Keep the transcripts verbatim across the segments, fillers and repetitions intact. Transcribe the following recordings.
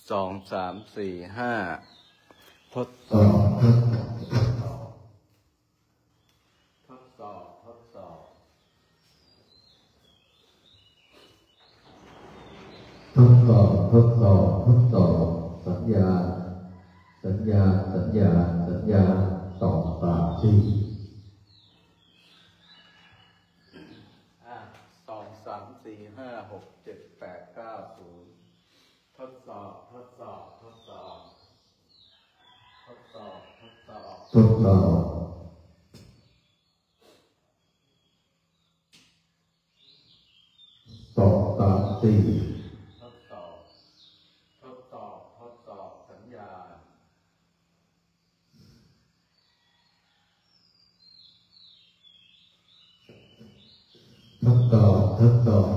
สอง สาม สี่ ห้า ทดสอบ ทดสอบ ทดสอบ ทดสอบ ทดสอบ ทดสอบ ทดสอบ สัญญาณ สัญญาณ สัญญาณ สัญญาณ สอง สาม สี่ อ่ะ สอง สาม สี่ ห้า หก เจ็ด แปด เก้า ศูนย์ ทดสอบ ทดสอบ ทดสอบ ทดสอบ ทดสอบ ทดสอบ สอง สาม สี่ ทดสอบ ทดสอบ ทดสอบ สัญญาณ ทดสอบ ทดสอบ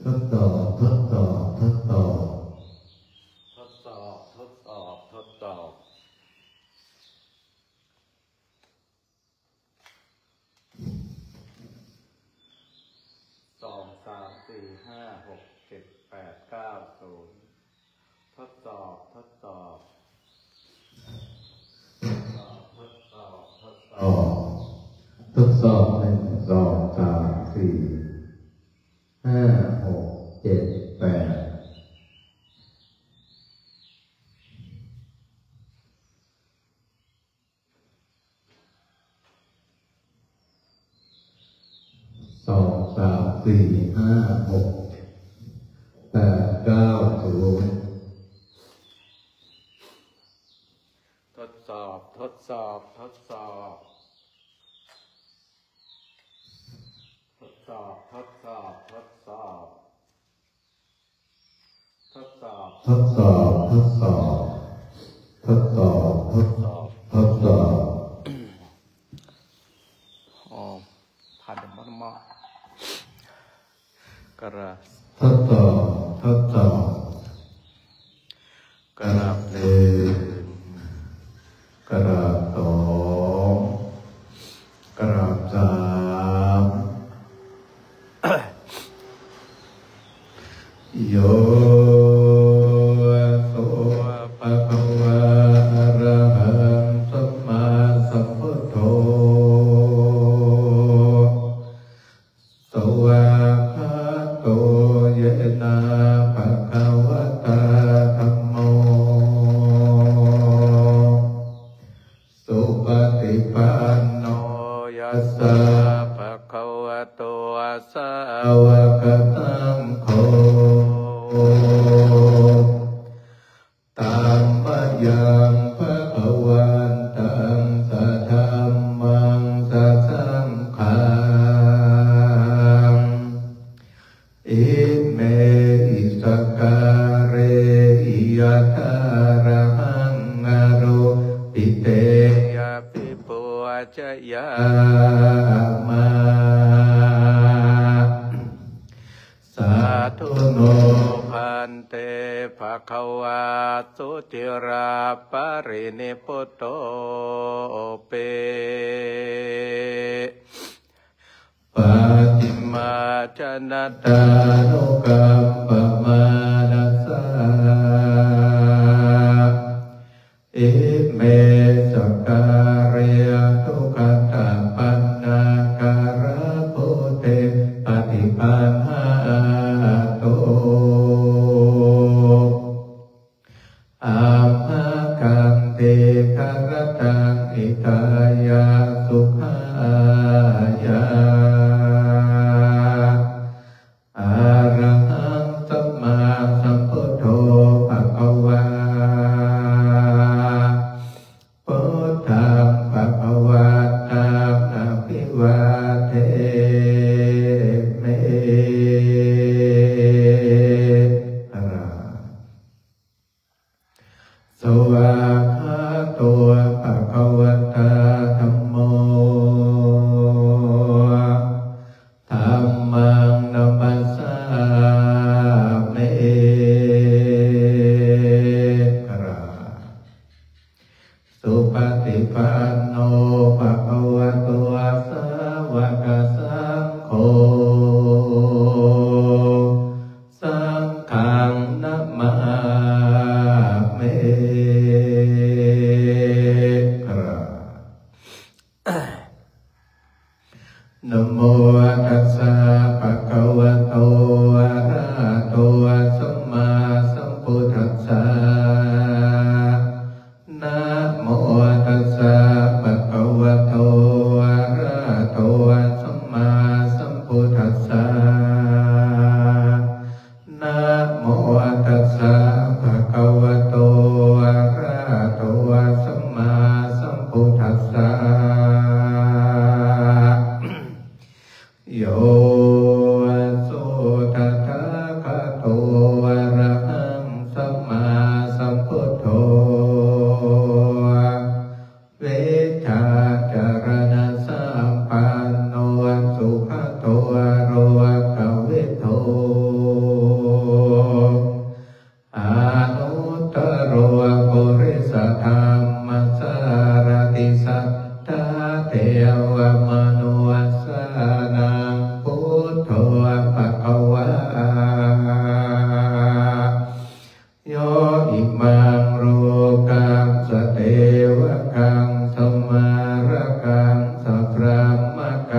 ทดสอบ ทดสอบ ทดสอบ ทดสอบ ทดสอบ ทดสอบ สอง สาม สี่ ห้า หก เจ็ด แปด เก้า ศูนย์ ทดสอบ ทดสอบ ทดสอบ ทดสอบ ทดสอบ ทดสอบ หนึ่ง สอง สาม สี่ ห้า หก เจ็ด แปด สอง สาม สี่ ห้า หก แปด เก้า ศูนย์ ทดสอบ ทดสอบ ทดสอบ ทดสอบ ทดสอบ ทดสอบ ทดสอบ ทดสอบ ทดสอบ ทดสอบ ทดสอบ ทดสอบ อ๋อ ผ่านมอมอกระ ทดสอบ ทดสอบ กราบหนึ่ง กราบสอง กราบสาม Yo so bhagavā arahaṃ sammāsambuddho svākkhāto yena bhagavatā dhammo supaṭipanno yassa bhagavato sāvakasaṅgho tammayaṃ bhagavantaṃ sadhammaṃ sasaṅghaṃ imehi sakkārehi yathārahaṃ āropiteyyāpi pūjayāma. Sādhu no bhante bhagavā suciraparinibbutopi pacchimājanatānukampamānasā ime sakkāre anuggatapaṇṇākārabhūte paṭiggaṇhātu. Amhākaṃ dīgharattaṃ hitāya sukhāya arahaṃ sammāsambuddho bhagavā. Buddhaṃ bhagavantaṃ abhivādemi. Bhagavato arahato sammāsambuddhassa. Namo tassa bhagavato arahato sammāsambuddhassa. Namo tassa bhagavato arahato sammāsambuddhassa. Yo so tathāgato arahaṃ sammāsambuddho vijjācaraṇasampanno sugato lokavidū anuttaro purisadammasārathi satthā devamanussānaṃ buddho bhagavā. Yo imaṃ lokaṃ sadevakaṃ samārakaṃ sabrahmakaṃ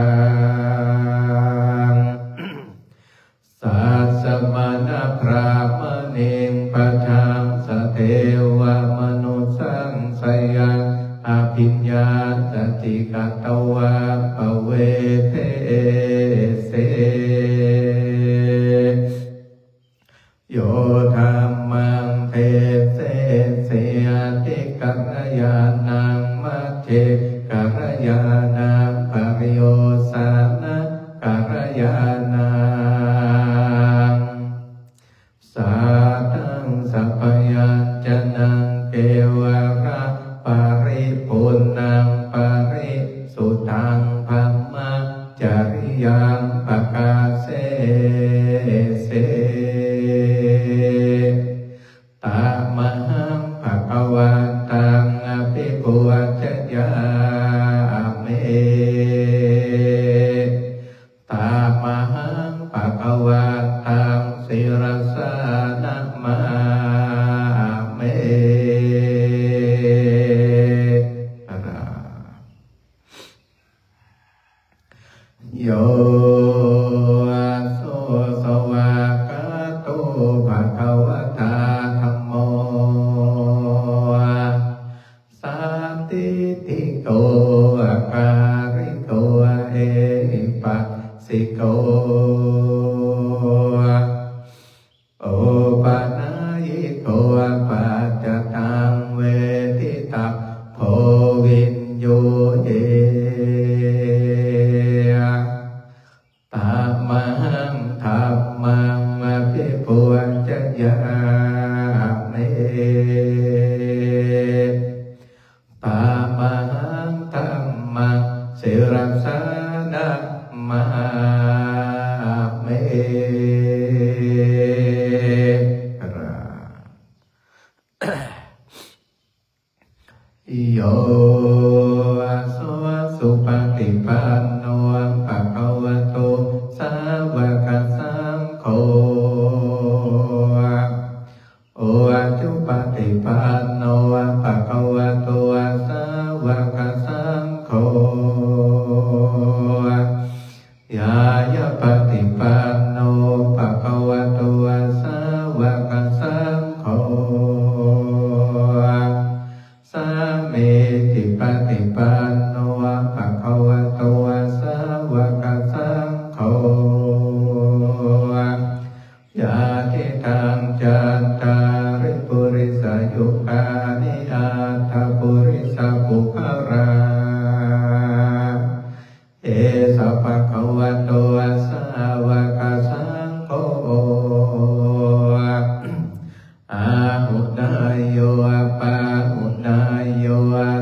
sassamaṇabrāhmaṇiṃ pajaṃ sadevamanussānaṃ abhiññāya cittāni katvā pavedesi. Yo dhammaṃ desesi atthikallayaṇaṃ majjhekallayaṇaṃ pariyosānakallayaṇaṃ sātthaṃ sabyañjanaṃ kevalaparipuṇṇaṃ parisuddhaṃ brahmacariyaṃ pakāsesi. Tamahaṃ bhagavantaṃ abhipūjayāmi. Tamahaṃ bhagavantaṃ sirasā namāmi. Yo so svākkhāto bhagavatā dhammo sandiṭṭhiko akāliko ehipassiko opanayiko paccattaṃ veditabbo viññūhi. Tamahaṃ dhammaṃ abhipūjayāmi. Tamahaṃ dhammaṃ sirasā namāmi. กราบ Yo so supaṭipanno bhagavato sāvakasaṅgho, ujupaṭipanno bhagavato sāvakasaṅgho, ñāyapaṭipanno bhagavato sāvakasaṅgho, sāmīcipaṭipanno bhagavato sāvakasaṅgho, yadidaṃ cattāri purisayugāni aṭṭha purisapuggalā, esa bhagavato sāvakasaṅgho, āhuneyyo pāhuneyyo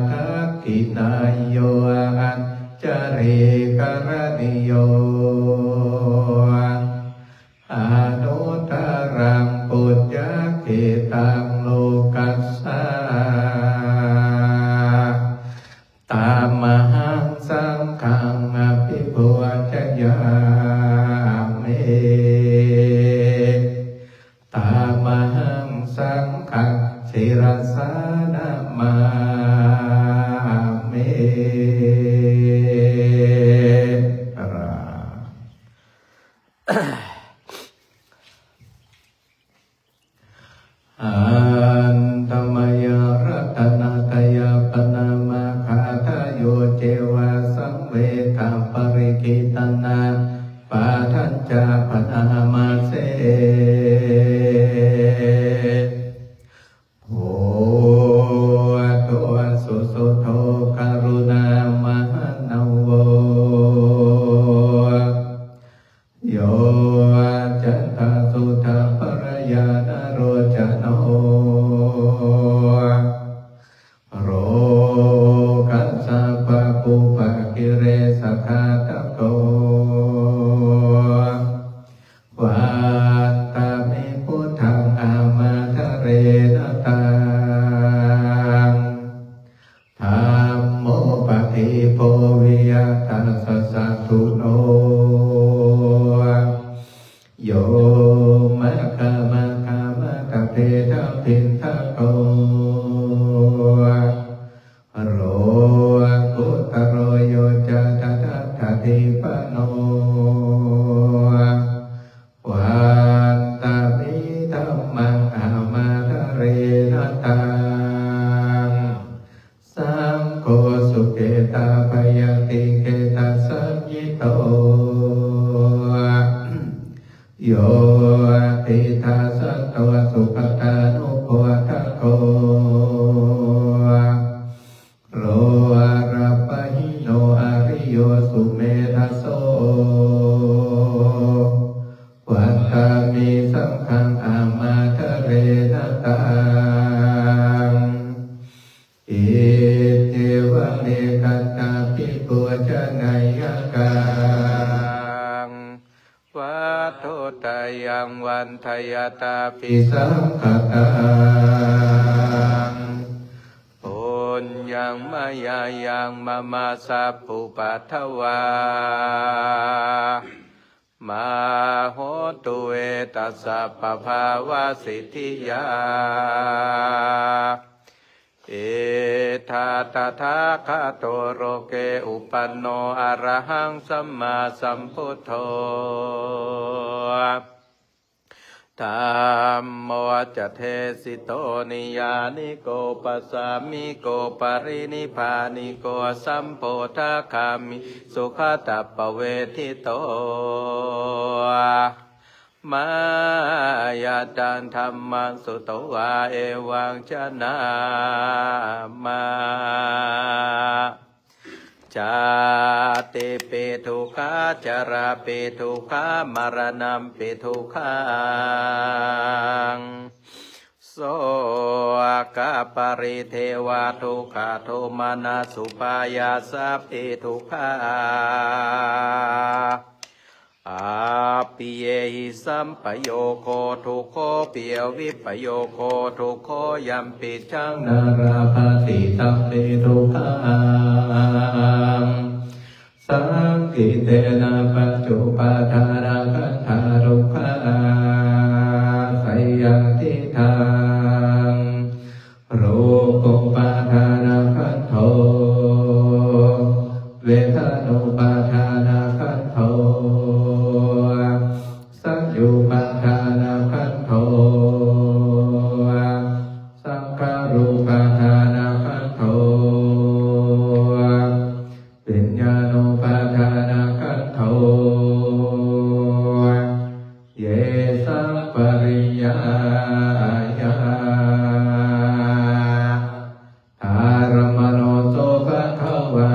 dakkhiṇeyyo añjalikaraṇīyo, anuttaraṃ puññakkhettaṃ lokassa. Tamahaṃ saṅghaṃ abhipūjayāmi. Tamahaṃ saṅghaṃ sirasā namāmi. กราบ Handa mayaṃ ratanattayabhaṇāmā, gāthāyo ceva samvedhaṃ, parikkhītanā pāṭhañca bhaṇāma se. Buddho susuddho karuṇāmahaṇṇavo, yoccantasuddhabbarañāṇalocano, lokassa pāpūpakilesaghātako, vandāmi buddhaṃ amādarena taṃ. Dhammo padīpo viya tassa satthuno, yo maggamaggamatavedabhiṇṇako, lokuttaro yo ca tadattadīpano, vandāmi dhammaṃ amādarena taṃ. Saṅgho sukhetabayātiketasañhito, yo tidasanto sugatānubodhako, lokapahīno ariyo sumedhaso, vandāmi saṅghaṃ amādarena taṃ. Iccevaṃ nekaññaphi pūjanīyaṃ kaṃ, vatthuttayaṃ vandayattābhisaṅkhataṃ. Puññaṃ mayā yaṃ mama sabbupaddavā, mā hontu ve tassa pabhāvasiddhiyā. Etha tathāgato loke uppanno arahaṃ sammāsambuddho, dhammo ca desito niyyāniko pacchājjnako parinibbāniko sambodhagāmī sugatappavedito. Mayā taṃ dhammaṃ sutvā evaṃ janāma, jātipi dukkhā jarāpi dukkhā maraṇampi dukkhaṃ, sokaparidevadukkhadomanassupāyāsāpi dukkhā, appiyehi sampayogo dukkho piyavippayogā dukkho yampicchaṃ na labhati tampi dukkhaṃ, saṅkhittena pañcupādānakkhandhā dukkhā. Seyyathīdaṃ, rūpupādānakkhandho, vedanupādānakkhandho, saññupādānakkhandho, saṅkhārupādānakkhandho, viññāṇupādānakkhandho. Yesaṃ pariññāya, dharammaṇo so bhagavā,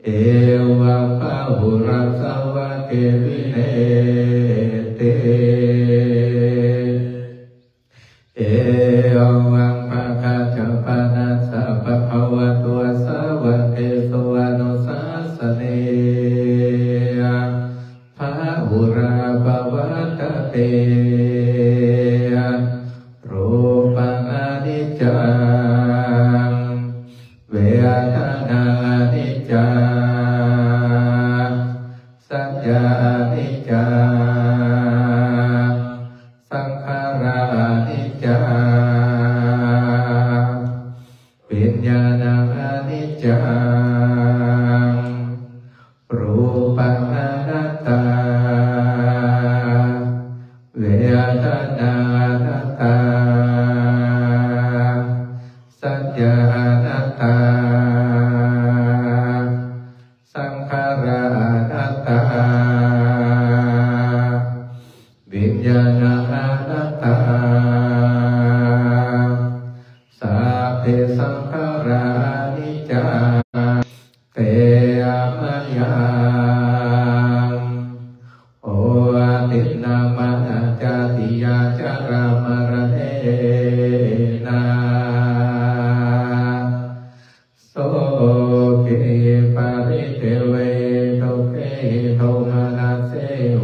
evaṃ bahulā sāvake vineti. Evaṃ bhagañca panassa bhagavato sāvakesu anussāsanī, bahulā pavattati. Rūpaṃ aniccaṃ, vedanā aniccā, saññā aniccā, saṅkhārā aniccā, viññāṇaṃ aniccaṃ, rūpaṃ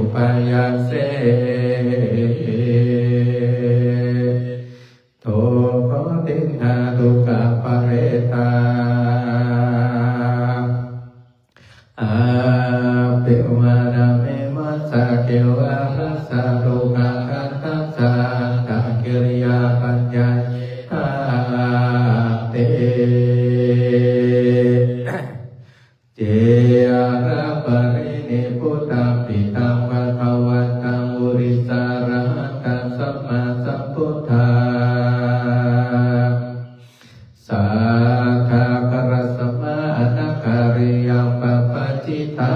upāyāse. Dukkho diṭṭhadukkhaparetā appivaṇṇanimajjhakevalassa dukkhakandhassa antakiriyā paññāyikkhāti. Ciraparinibbutampi taṃ bhagavantaṃ purisamārahantaṃ sammāsambuddhaṃ sādhakarasmā anakāriyaṃ pabbajitā.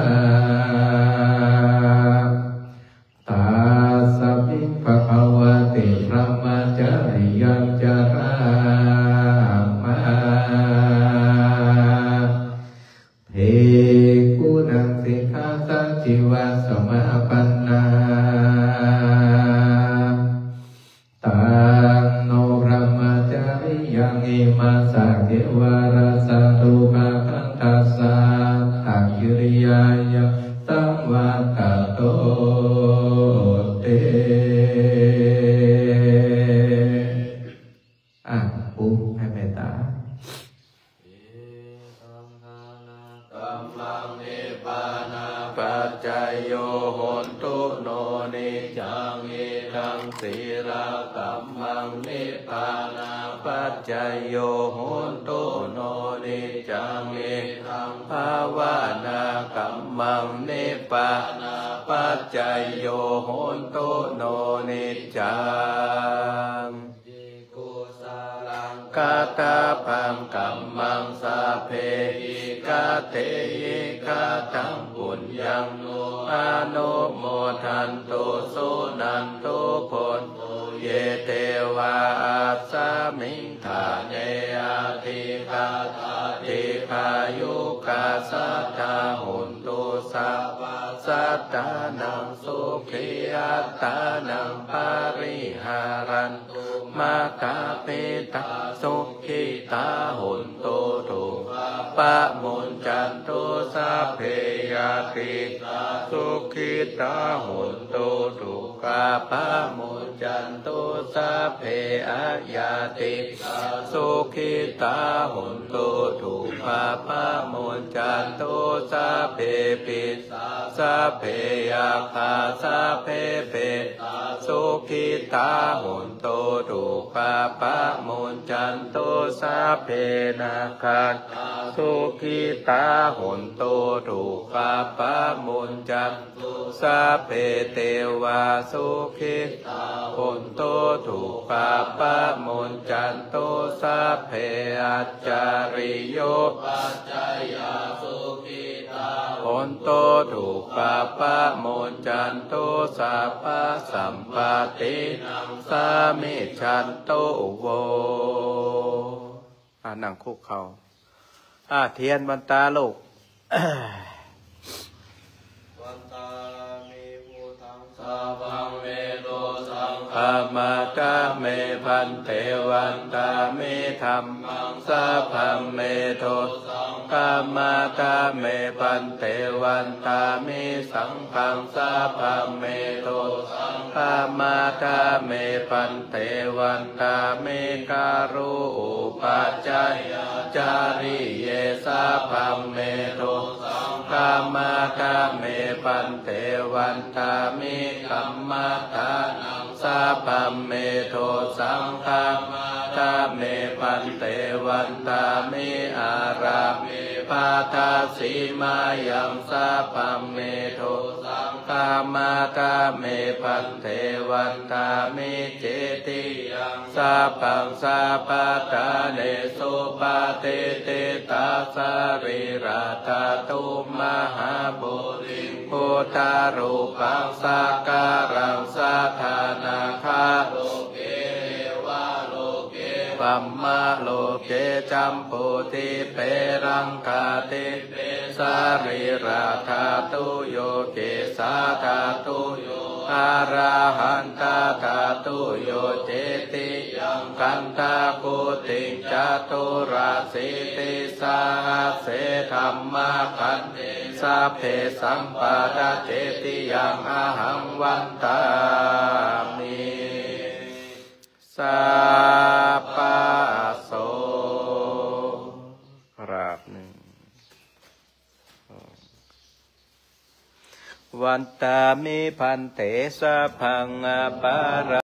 Tasmiṃ bhagavati brahmacariyaṃ carāma bhikkhūnaṃ sikkhāsājīvasamāpannā. Taṃ no brahmacariyaṃ imassa kevalassa dukkhakandhassa antakiriyāya saṃvattatu te. อ่ะ ครูให้เมตตา Kammaṃ nibbānapaccayo hotu no niccaṃ. Idaṃ sīlakammaṃ nibbānapaccayo hotu no niccaṃ. Idaṃ bhāvanākammaṃ nibbānapaccayo hotu no niccaṃ. Kusalaṃ katabbaṃ kammaṃ sabbehi katehi kataṃ puññaṃ no anumodantu suṇantu bhonto ye devā asmiṃ ṭhāne adhigatā dīghāyukā sadā hontu sabbasattānaṃ sukhī attānaṃ pariharantu. Mātāpitā sukhitā hontu dukkhā pamuñcantu sabbe ñātikā sukhitā hontu dukkhā pamuñcantu sabbe aññātikā sukhitā hontu dukkhā pamuñcantu sabbe pi sabbe yakkhā sabbe petā sukhitā hontu dukkhā pamuñcantu sabbe nakkhattā sukhitā hontu dukkhā pamuñcantu sabbe devā sukhitā hontu dukkhā pamuñcantu sabbe ācariyupajjhāyā sukhitā hontu dukkhā pamuñcantu sabbasampattināṃ samijjhantu vo. อ่า นั่งคุกเข่า อ่า เทียนวันตาลูก Vandāmi buddhaṃ sabbaṃ me dosaṃ khamatha me bhante. Vandāmi dhammaṃ sabbaṃ me dosaṃ khamatha me bhante. Vandāmi saṅghaṃ sabbaṃ me dosaṃ khamatha me bhante. Vandāmi guruupajjhāyācariye sabbaṃ me dosaṃ khamatha me bhante. Vandāmi kammaṭṭhānaṃ sabbaṃ me dosaṃ khamatha me bhante. Vandāmi ārāme baddhasīmāyaṃ sabbaṃ me dosaṃ khamatha me bhante. Vandāmi cetiyaṃ sabbaṃ sabbaṭṭhānesu patiṭṭhitā sarīradhātu mahābodhiṃ buddharūpaṃ sakalaṃ sadā nakkha loke devaloke brahmaloke jambudīpe laṅkādīpe sarīradhātuyo kesādhātuyo arahantāthātuyo cetiyaṃ gandhakuṭiṃ caturāsītisahasсе dhammākhandhe sabbe sampāda cetiyaṃ ahaṃ vandāmi sabbaso. กราบหนึ่ง สอง Vandāmi bhante sabbaṃ aparā